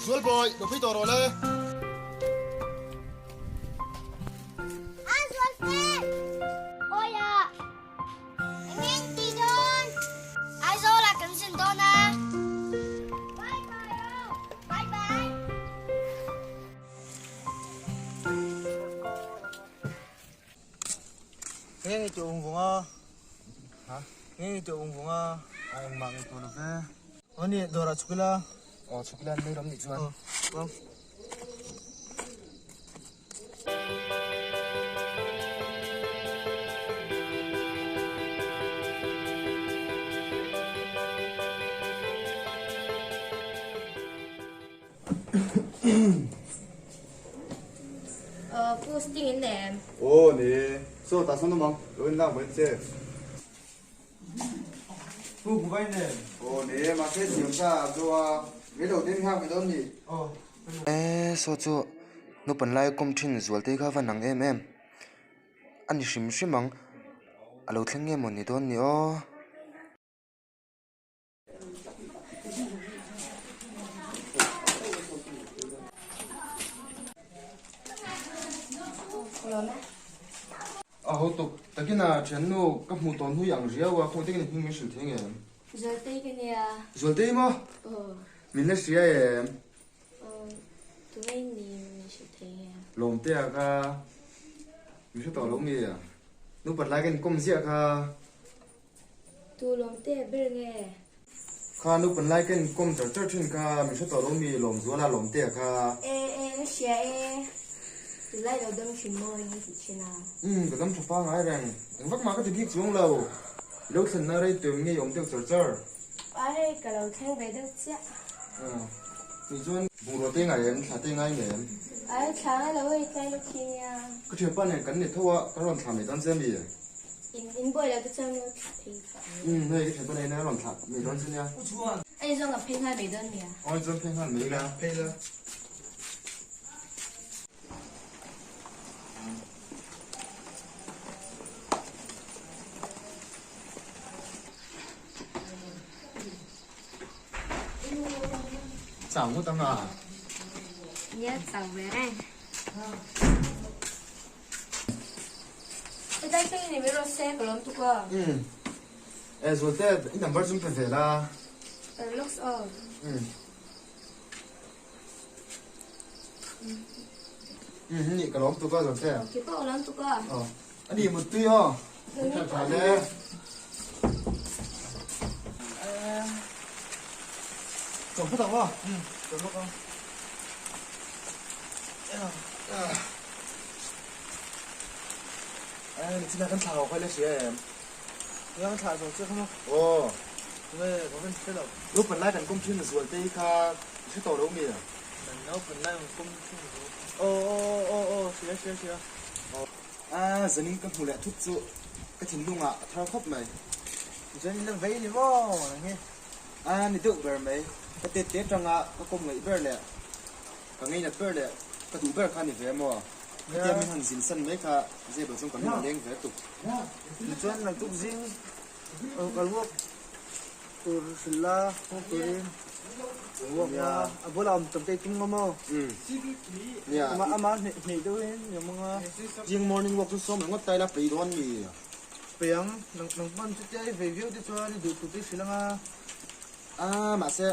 Zualbawi, lo phei tawh rawh le. A Zualte! Awi a! Eng nge in tih dawn? Aizawl ah kan zin dawn a. Bye bye aw! Bye bye! Nge nge tih ung vung a? Ha? Nge nge tih ung vung a? A engmah ngaihtuah lo ve. Aw ni, dawrah chhuk ila. Aw chhuk ila an mai ram nih chuan. Aw, aw. Pu sting in em? Aw ni, saw tah sawn awm ang, lo in lak mai che. Pu Bubai nen. Aw ni, mahse siam sa a zo a, rei lo te nghak mai dawn ni. Aw. E saw chu naupang lai kawm thin zualte kha va nang em em a ni hrim hrim ang a lo thleng nge maw ni dawn ni aw. A ho tuk takin a thiannu ka hmuh tawn hui ang riau a khaw takin a hming min hrilh thei ngem? Zualtei ka nia. Zualtei maw? Aw. Min la hria em? Aw, tunge ni min hrilh thei ngem? Lawmtea kha min hre tawh lo nge? Nupat lai ka inkawm ziah kha. Tu lawmte ber nge? Kha nupan lai ka inkawm char char thin kha, min hre tawh lo mi Lawmzuala lawmte kha. E e ka hria e, tunlai lo dam hrim maw eng i ti thin a? Umm ka dam tha pangai reng, eng vak mah ka ti bik chuang lo, i lo thlenna rei tuam ngei awm deuh char char. A hei ka lo thleng ve deuh chiah. Aw, ni chuan bungrua te ngai em, thla te ngai em? Ai thla ngai lo hei tlai lawk hi nia. Ka thianpa nen kan ni tho a, ka rawn thla mai dawn che mi? In in buai lo te chuan lo thlah phei ka ang. Umm hei ka thianpa nen a rawn thlah mai dawn che nia. U chuan. A in zawng a phei nghal mai dawn nia. Aw in chuan phei nghal mai la. Phei la. Chau ngawt ang a. Nia chau ve reng. Hetlai thleng in i rawh se ka lawm tuk a. Umm. E Zualte i number chu pe ve la. Looks aw. Umm. Umm nih ka lawm tuk a Zualte. Ke pawh ka lawm tuk a. Aw. A nih muttui aw. Tha tha le. Chawm phawt ang aw. Umm chawm lawk ang. Ai nichin ah kan thla ho kha i la hria em? Nia kan thlah zawh chiah kha maw? Aw. Tunge ka van hre lo. Naupan lai kan kawm thin zual te hi kha i hre tawh lo mi? Kan naupan lai kan kawm thin zual. Aw aw aw aw hria hria hria. Aw. A zanin ka hmu leh thut chu ka thinlung ah a thar khawp mai. Chuan in la vei ni maw nang hi? A ni deuh ber mai. Ka tet te tanga ka kawm ngaih ber leh ka ngeinat ber leh ka duh ber kha ni ve maw? Hetia min han zin san mai kha zep lo chuan ka min a leng ve tuk. Tichuan naktuk zing kal walk tur hrilh la walk turin walk la a bulah awm tam te i tum ngam aw. Nia. Amah hneih deuhin i awm anga. Zing morning walk chu sawm ringawt ta ila pei dawn mi? Pei ang, nang hman chutia i vei viau te chuan i duh tur te i hrilh anga. A mahse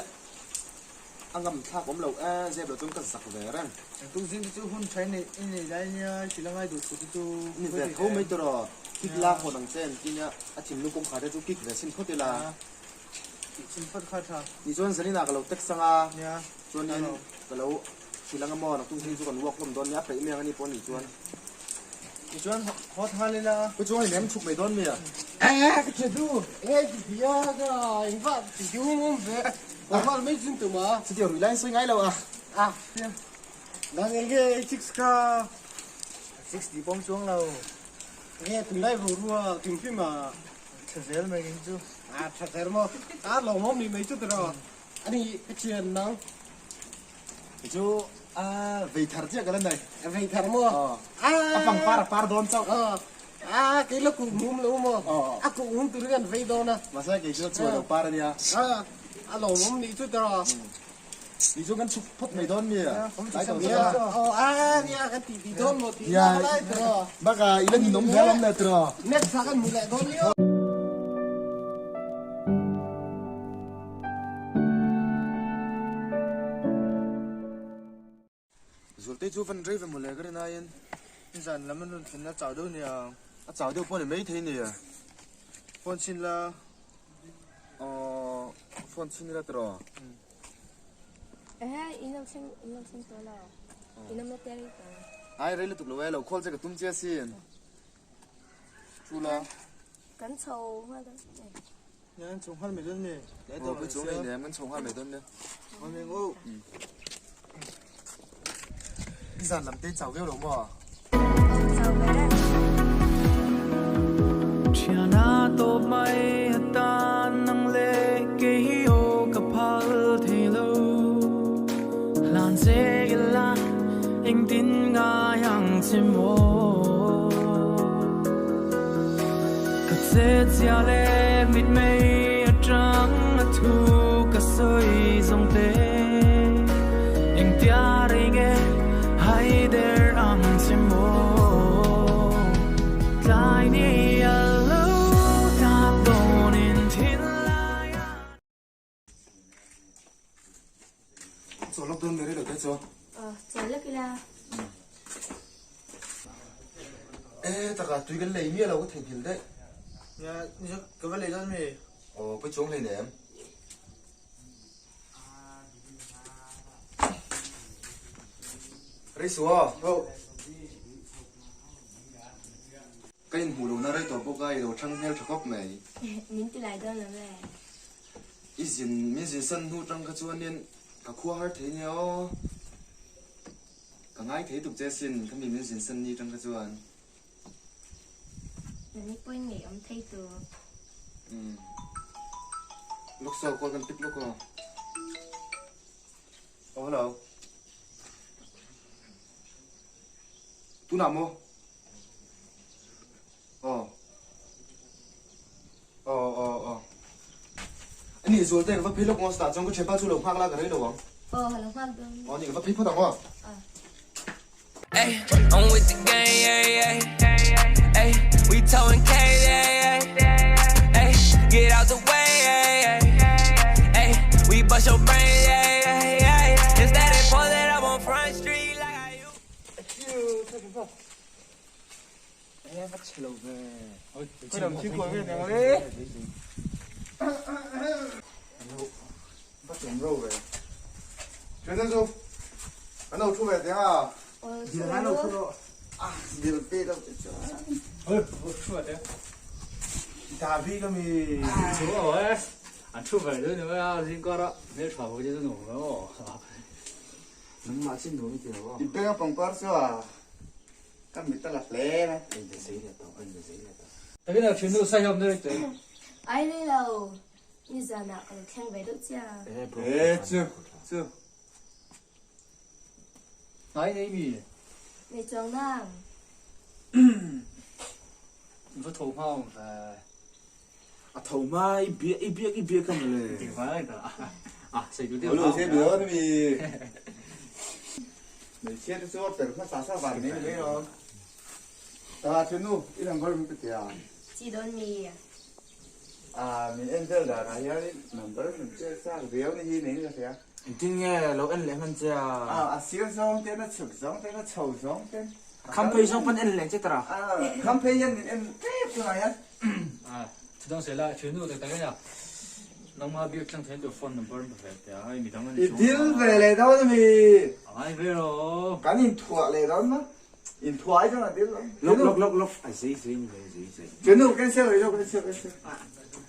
A ngam thlak awm lo e, zep lo chuan ka zak ve reng. Tuk zing te chu hun tha i nei lai nia, hrilh a ngai duh thu te chu Ni ve tho mai tawh, kik la hawn ang che an ti nia, a thinlung kawngkhar te chu kik ve chhin phawt ila. Kik chhin phawt kha tha. Ni chuan zanin ah ka lo text ang a, chuanin ka lo hrilh ang a maw, naktuk zing chu kan walk hlawm dawn nia, a peih mai ang a ni pawh a nih chuan. Tichuan haw thal ila. Ka chuan i nem chhuk mai dawn mi a? Eh ka che du, enge i ti ti a ka engvah ti ti hung awm ve, normal mai chin tum a. Chutiang rui laiin sawi ngai lo a. Ah nang enge i six kha? 60 pawm chuang lo. Enge tunlai boruak kim hrim a? Tha zel mai eng chu. Ah tha zel maw? Ah lawmawm nih mai chu tiraw? Ani ka thian nang. Chu a vei thar chiah ka la nei. A vei thar maw? A pangpar a par dawn chauh. A kei la kuh mum lo maw? A kuh mum turin an vei dawn a. Mahse kei chu chuai lo par a nia. A lawmawm nih chu tiraw? Ni chu kan chhuk phawt mai dawn mi a? Tlai tawh chu a. Aw a nia kan tih tih dawn maw tih na lai tiraw. Bak a i la ninawm hle lam le tiraw. Next ah kan hmu leh dawn ni aw. Zualte chu van rei ve mawle ka rin aiin. Zan lam an rawn thlen a chau deuh nia. A chau deuh pawh ni maithei nia. Phone chhin la. Aww phone chhin ila tiraw. Ehe in lo thleng in lo thleng tawh lo. In awm na te rei tawh. Ai rei lutuk lo e lo call che ka tum che asin. Chu la. Kan chho nghal dawn e. Nia kan chho nghal mai dawn mi. Aw ka chho ngei nem kan chho nghal mai dawn nia. Aw ning aw. Nizan lam te chau viau lo maw? Aw chau ve reng. Thiana tawp mai atan nang leh kei hi aw ka phal thei lo. Hlan che ila engtin ngai ang che maw? Ka che chia leh mitmei atang a thu ka sawi zawng te. Engtia rei nge hai der ang che maw? Tlai ni a lo tlak dawnin thinlai a. Chaw lawk dawn mai rei lo te chu. Aw, chaw lawk ila. E taka tui kan lei miah lo ka theihnghilh daih. Nia, ni chu ka va lei dawn mi. Aw, pawi chuang hlei nem. Rei suh aw. Aw. Ka inhmuh lohna rei tawh bawk a, i lo thang hmel tha khawp mai. Min ti lai dawn lo e. I zin, min zin san hnu tang kha chuanin ka khua har thei nia aw. Ka ngai thei tuk che sin, kha mi min zin san ni tang kha chuan. Nani pawhin ngei awm thei tur. Umm. Lawk saw call kan pick lawk aw. Aw hello. Tunah maw? Aw. Aw aw aw. Ani Zualte ka va phei lawk maw chutah chuan ka thianpa chu lo nghak la ka rei lo ang. Aw ka lo nghak dawn. Aw ni ka va phei phawt ang aw. Ay, I'm with the gang, yeah, yeah. Ay, we towing K, yeah, yeah. Ay, get out the way, yeah, yeah. Ay, we bust your brain, yeah, yeah, yeah. Instead they pull it up on Front Street like I used. E va chhe lo ve. Khawi lam thil kual nge niang le? Va tum ro ve. Thian chu an lo thu ve teng a. Dil an lo thu lo. Ah dil pe lo che chuan. Oi thu ve teng. Davi ka mi. Thu aw e. An thu ve deuh ni mai a zing kar a hmel tha bawk che chu nuam ve aw. Nangmah chin nuam i ti lo aw. I beng a pangpar chu a. Ka mit a la hle mai. A in zei leh tawh, a in zei leh tawh. Takin a thinnu sai hiam na rei. Ai nei lo, nizan ah ka lo thleng ve deuh chia. E chu chu. Ngai nei mi? Nei chuang nang. Va tho hma awm ve. A tho hma i biak i biak i biak a mawle. Ti hma ta. A sei tu deuh. Olo se biak ni mi. Hmeichhia te chu a per hmasa sa van nei mai lo. Ta chu nu i number min pe tia. Chi dawn mi. A min en vel dan ah hian number min pe chak viau ni hi nei ka hria. Engtin nge lo en leh hman che a? A a sir zawng ten a chhuk zawng ten a chho zawng ten. A kham phei zawng pawn en leh che tara. A kham phei hian min en tep tunah hian. A chudang sela thiannu tak tak a nia. Nangma biak tlang thein tur phone number an pe ve teh a, hei midang an I dil ve leh dawn a mi. A ngai ve rawh. Kan inthuah leh dawn ma. Inthuah ai chuan a dil lo. Lok lok lok lok a zei zei ni mai zei zei. Thiannu cancel rih lo cancel cancel.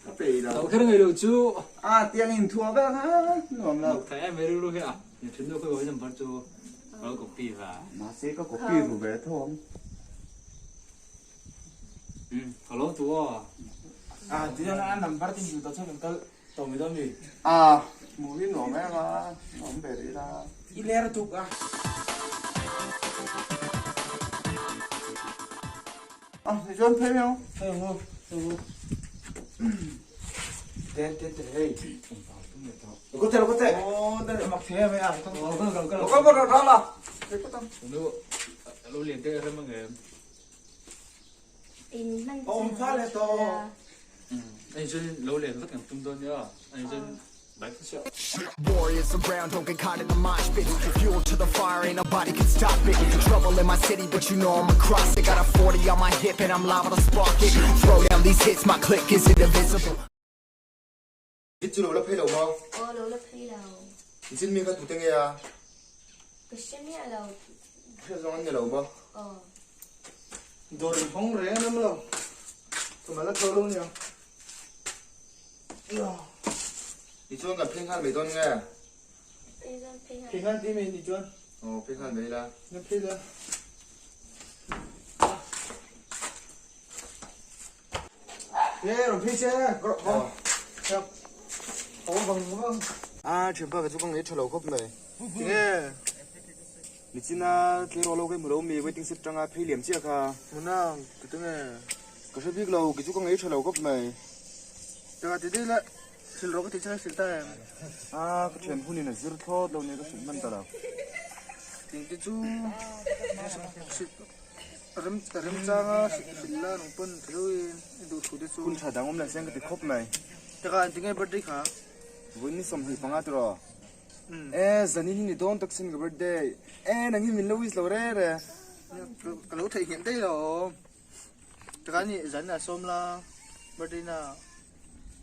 Ka pe lo. Lo kher ngei lo chu. A tiang inthuah vek a nuam lo. Mak thei em mai rilru hi a. Thiannu khawi number chu ka lo copy ve. Mahse ka copy ru ve tho ang. Ka lo tu a. A tiang a number tin duh tawh chuan kan kal tawh mai dawn mi. A hmuh hi nuam em a, nuam ve rih la. I ler tuk a. A ni chuan phei mai ang. Phei ang aw, phei ang aw. Ten ten ten hei. Engvang tum leh tawh. Lo kal che, lo kal che. Oh, mak thei mai a. Kal kal kal. Kal kal kal la. Nu lo len te rem ang em. In man Om pha le to. Anh chuan lo len vat kan tum dawn nia. Anh chuan bye for sure. Warriors around, don't get caught in the mosh pit. Fuel to the fire, ain't nobody can stop it. Trouble in my city, but you know I'm across it. Got a 40 on my hip and I'm liable to spark it. Throw down these hits, my clique is indivisible. Hit chu lo la phei lo maw? Aw lo la phei lo. Nichin mi kha tute nge a? Ka hre miah lo. Hre zawng an ni lo maw? Aw. Dawr in hawng reng an awm lo. Tumah la tho lo nia. Tichuan kan phei nghal mai dawn nge? Phei chuan phei nghal. Phei nghal ti mai ni chuan. Aw phei nghal mai la. Nia phei la. Ê rawn phei che rawh haw. Haw vang vang. A thianpa ka chu ka ngaih tha lo khawp mai. Tinge? Nichina tleirawl ho ka hmu lo mi waiting shed tanga phei liam chiah kha. Hmunang tu tinge? Ka hre bik lo kei chu ka ngaih tha lo khawp mai. Taka ti dei la hrilh rawh ka ti chiang hrilh ta em? A ka thian hunin a zir thlawt lo nia ka hrilh hman ta lo. Ting te chu hrilh rem remchanga hrilh la nung pawn tha deuhin i duh thu te chu. Hun tha dang awm leh seng ka ti khawp mai. Taka an tinge birthday kha? Vawiin ni 25 tiraw? E zanin hi ni dawn tak sin ka birthday. E nang hi min lo wish lo re re. Ka lo theihnghilh daih lo. Taka ni zan a sawm la birthday na.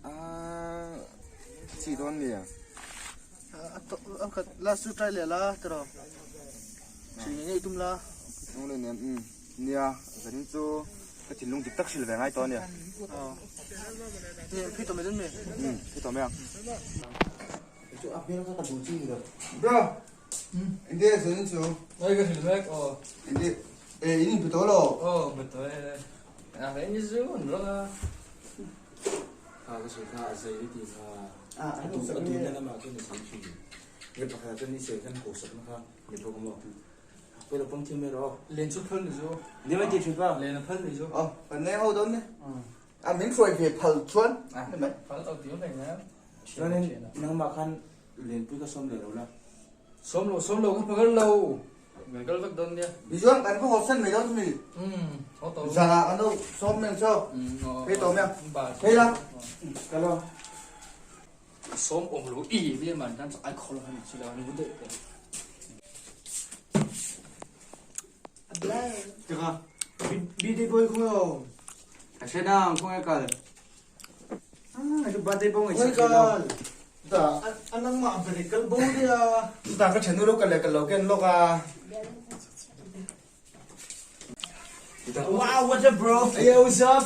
Ah chi dawn mi a. A khat last chu try leh la tiraw. Hrilh ngei ngei tum la. Nung leh nen umm nia zanin chu ka thinlung dik tak hrilh ve ngai tawh a nia. Aw nia phei tawh mai dawn mi. Umm phei tawh mai ang. Chu a hmel kha ka duh chi ni lo. Bro India zanin chu. Oi ka hrilh mek aw. India e in inpe tawh lo. Aw inpe tawh e. A hei ni zu an rawng a. Kha ka sawi kha a zei ti kha. A duh a duhna lamah chuan a zei thin. Nge pakhatah chuan ni sawi khan hausakna kha ni bawk maw. Pawh lo pawm thiam mai rawh. Len chu phal ni zu. Ni mai ti thin pa. Len a phal ni zu. Aw kan leng ho dawn ni. A min hruai ve phal chuan ni mai. Phal lo ti awm reng a. Chuanin nangmah khan lenpui ka sawm leh lo la. Sawm lo sawm lo ka hmu kal lo. Kan kal vek dawn nia. Tichuan kan va hawsan mai dawn chumi. Zanah kan lo sawm meng chaw. Phei tawh mai ang. Phei la. Ka lo. Sawm awm lo i mi man tan ai khawl han chi la ni daih te. Taka birthday boy khaw lo. A hre nang khaw nge kal. Ah chu birthday boy ngai Khaw kal. Ta anang ma birthday kal bo dia. Ta ka thenu lo kal le kal lo ken lok a. Wow, what's up bro? Hey, what's up?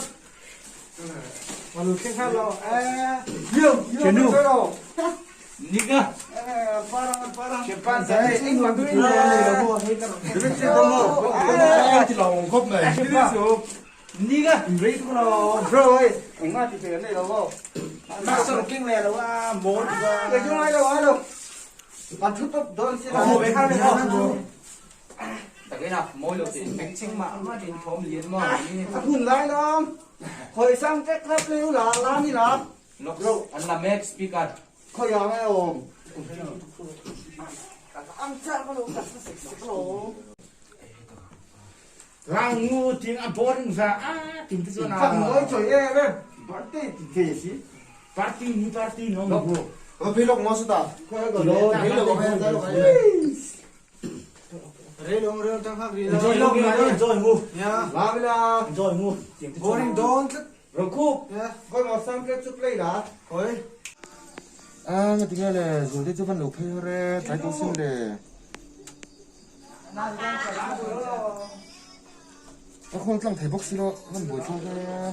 Malu khen khan lo. Eh, yo, yo, Chenu. Nigga. Eh, parang parang. Chimpan zai eng lam tu ni lo. Dun che to mo. Eh, ti long khop mai. Nigga. Rei tu lo. Bro ơi, eng ma ti che nei lo mo. Ma song king le lo a mo tu ba. Cái chung ai đâu ai đâu. Bạn chút top don xin là. Về khăn này lo. Tak ina moi lo ti. Beng cheng ma ma tin thom lian ma ni. À hun lai lo. Khoi sang cái khắp liu là la ni la. Lok an la mek speaker. Khoi yang ai om. Ăn chắc có lo, sạch lo. Rang ngu tiếng a boring ra a tiếng te chuan a. Thằng nói trời em em. Birthday thì về xí. Party ni party no bro. Ờ phei lok mo su ta. Khoi có lo, thấy lo em ra lo. Re long re tang hak ri. Enjoy lok na enjoy ngu. Ya. La la. Enjoy ngu. Boring don tlat. Roku. Ya. Khoi mà sang cái chút lấy là. Khoi. A nga tinge le zul te chu van lo phei re tlai to sim le. A khong tlang thei bawk si lo van buai thlak e.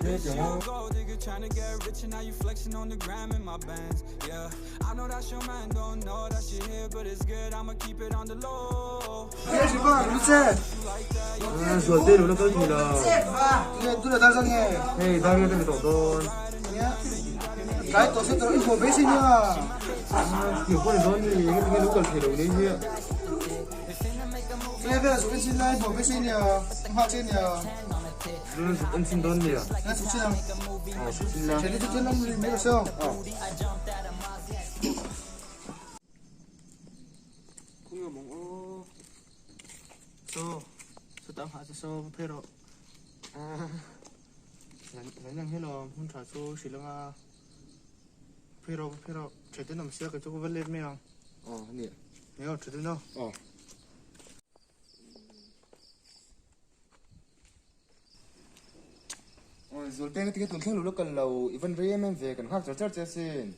He tiang aw. Gold digger tryna get rich and now you flexing on the gram in my bands. Yeah, I know that's your man, don't know that she here, but it's good. I'ma keep it on the low. Nghe gì ba, lu che. A zul te lo la kal thei lo. Nghe tu la dar sang nghe. Hei dar nge te mi tawh dawn. Cái tổ sẽ tới info basic nha. Tiểu pawh ni dawn ni eng tinge lo kal thei lo nei hi. Nghe về số bên lai info basic nha. Hoa trên nha. Lu zuk an chin dawn nia. Nghe số trên. Aw suk chin la. Trên đi trên năm mấy cái sao? ngam ang aw. Saw, sawtah nghah che saw va phei rawh. Zan zan ang hi lawm hun tha chu hrilh anga phei rawh va phei rawh ṭhian ten awm sia kei chu ka va let mai ang. Aw ania. Nia ṭha ten aw. Aw. Awi Zualte nga tinge tun thleng lo la kal lo i van rei em em ve kan nghak char char che asin.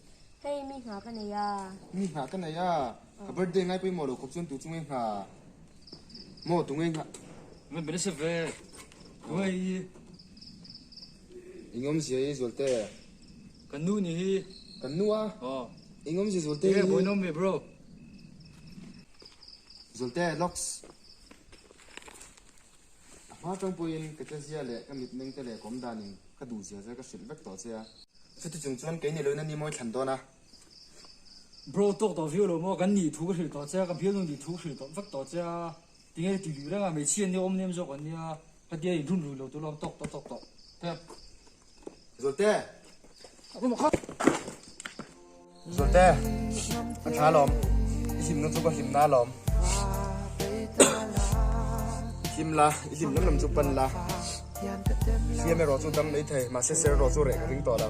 Hei mi nghah ka nei a. Mi nghah ka nei a, ka birthday ngai pawimawh lo khawp chuan tu chu nge nghah maw tu nge nghah. Van be nasa ve tu nge hi. Eng awmzia i Zualte? Kan nu ni hi. Kan nu a? Aw. Eng awmzia Zualte hi? Enge buaina awm ve bro? Zualte locks. A hma tang pawhin ka chezia leh ka mitmeng te leh kawm danin ka duh zia zia ka hrilh vek tawh che a. Chuti chung chuan kei ni loin a ni mawi thlan dawn a. Bro, tawk tawh viau lo maw? Kan nih thu ka hrilh tawh che a, ka bialnu nih thu ka hrilh tawh vek tawh che a. Tinge ti lui reng a, hmeichhia an nia awm nem zawk an nia, ka tia in run rui lo tur lawm tawk tawh tawk tawh. Pep. Zualte! Zualte! A tha alawm. I hlimna chu ka hlimna alawm. Hlim la, i hlim lam lam chu pan la. Hliam erawh chu dam mai thei, mahse ser erawh chu reh ka ring tawh lo.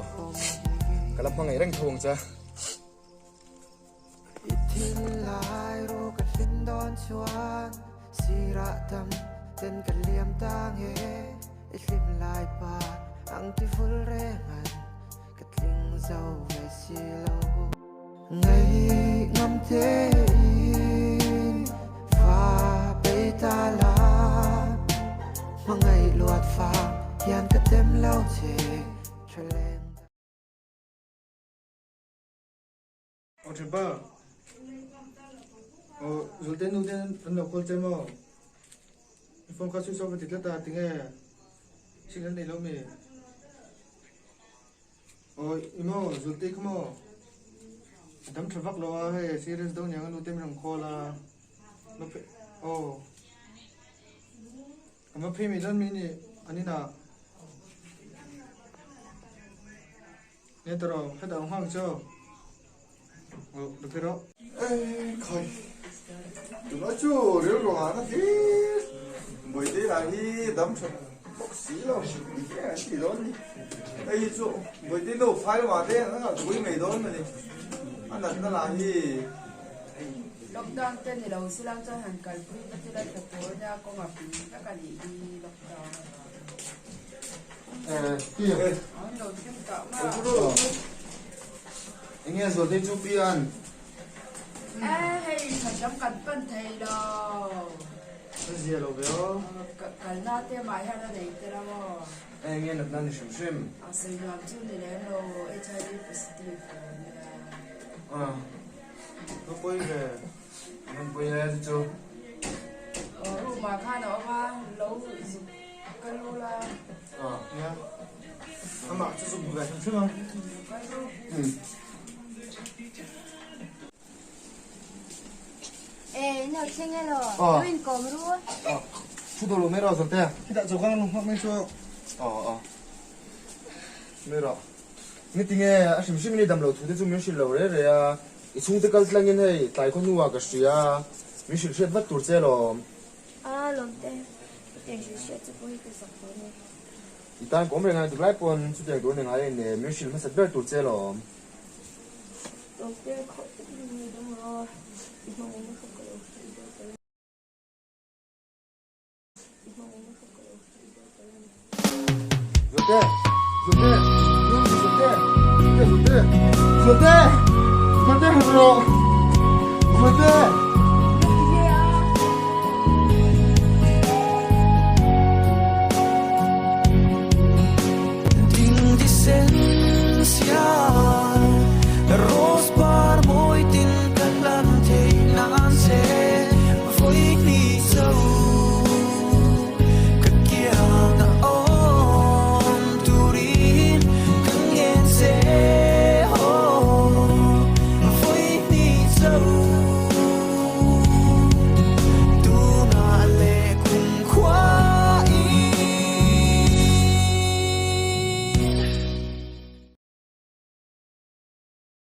Ka la hmangaih reng tho ang che. I thinlai ru ka hlim dawn chuan sirah dam ten ka liam ta nge i hlim lai pa ang ti vul reng an ka tling zo ve si lo. Ngei ngam te in fa bei ta la hmangaih luat fa hian ka tem lo che tha leng. Aw ṭhianpa, aw Zulte nu te an lo call che maw? I phone kha switch off a ti tlat a, tinge signal nei lo mi? Aw i maw Zulte kha maw? A dam ṭha vak lo a, hei serious deuh aniang a nu te min rawn call a, aw An va phei mai dawn mi nih an inah. Nge ta rawh, hetah ang hmang chu. Aw, la phei rawh. Ei khai, tunah chu rilru ah na hlir. Bawihte lah hi dam tha bawk si lo, engtin an ti dawn ni. Hei hi chu Bawihte nu fai lamah te an ngah pui mai dawn a ni, a natna lah hi. Lockdown te ni lo silang chuan han kalpui va chu la tha tur nia kawng a pin vek a nih hi lockdown avang. An lo thleng tah ma. Enge Zualtei chu pian? E hei thlahlam kan pan thei lo. A zia lo ve aw. Kalna te mah hian a nei tel a maw? Enge natna ni hrim hrim? A sawi nuam chu ni lem lo HIV positive lo nia. Ka pawi ve. Kan pawi e chu chu. Room ah khan a awm a, lo zuk ka lu la. Nia. Amah chu zuk ve hrim hrim ang. Ka lu. E, no thleng e lo. Lo in kawm ru. Thu daw lo mai rawh Zawlte. Khitah chaw kang hmak mai chu. Aw aw. Mai rawh. Ni tinge a hrim hrim in i dam lo thu te chu min hrilh lo re re a, i chhungte kal tlang in hei tlai khaw hnuah ka hria a, min hrilh hriat vat tur che alawm. A lawmte, hetiang hrilh hriat chu pawh hi ka zak dawn e. I tan ka awm reng a, duhlai pawn chutiang tur a ni ngai a inem, min hrilh hmasat ber tur che alawm. Lawmte, khawih tak in min dawng rawh, i hmangaihna kha ka lo hrilh dawn ta lo. Zulte! Zulte! Zulte! Zulte! Zulte! Zulte! Zulte! Zulte!